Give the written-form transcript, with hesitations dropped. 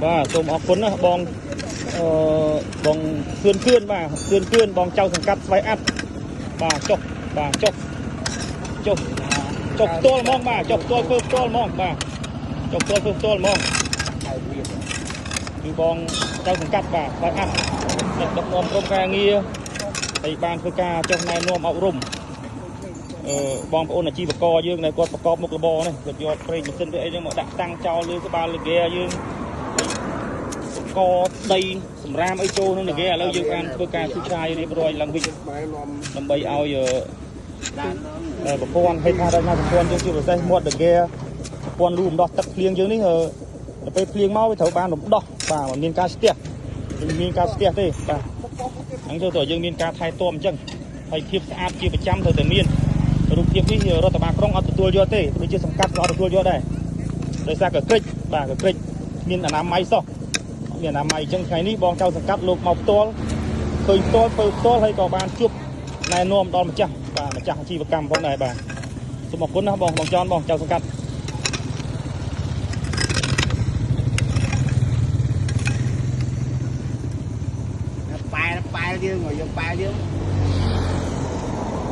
បាទសូមអរគុណណាបងអឺបងគឿនគឿនបាទគឿនគឿនបងចៅសង្កាត់ស្វ័យអាត់បាទចុះបាទចុះចុះចុះផ្ទាល់ហ្មងបាទចុះផ្ទាល់ធ្វើផ្ទាល់ហ្មងបាទចុះផ្ទាល់ធ្វើផ្ទាល់ហ្មងគឺបងចៅសង្កាត់បាទស្វ័យអាត់ដឹកនាំក្រុមការងារហើយបានធ្វើការចុះណែនាំអប់រំអឺបងប្អូនអាជីវករយើងដែលគាត់ប្រកបមុខរបរនេះគាត់យកប្រេងម៉ាស៊ីនឬអីហ្នឹងមកដាក់តាំងចោលលើក្បាលលើហ្គេយើងកដីសម្រាមអីចូលក្នុងគេឥឡូវយើងបានធ្វើការឈូសឆាយរៀបរយឡើងវិញដើម្បីឲ្យប្រព័ន្ធហេដ្ឋារចនាសម្ព័ន្ធយើងជាពិសេសមាត់ដកែប្រព័ន្ធលូរំដោះទឹកភ្លៀងយើងនេះដល់ពេលភ្លៀងមកវាត្រូវបានរំដោះបាទមិនមានការស្ទះមិនមានការស្ទះទេបាទហ្នឹងចូលទៅយើងមានការថែទាំអញ្ចឹងហើយភាពស្អាតជាប្រចាំត្រូវតែមានរូបភាពនេះរដ្ឋបាលក្រុងអត់ទទួលយកទេដូចជាសង្កាត់ក៏អត់ទទួលយកដែរដោយសារកក្រិចបាទកក្រិចមានអនាម័យសោះមានអនាម័យអញ្ចឹងថ្ងៃនេះបងចៅសង្កាត់លោកមកផ្ទាល់ឃើញផ្ទាល់ធ្វើផ្ទាល់ហើយក៏បានជួបណែនាំដល់ម្ចាស់បាទម្ចាស់អាជីវកម្មផងដែរបាទសូមអរគុណណាបងបងចនបងចៅសង្កាត់ ប៉ែលប៉ែលយើងយកប៉ែលយើង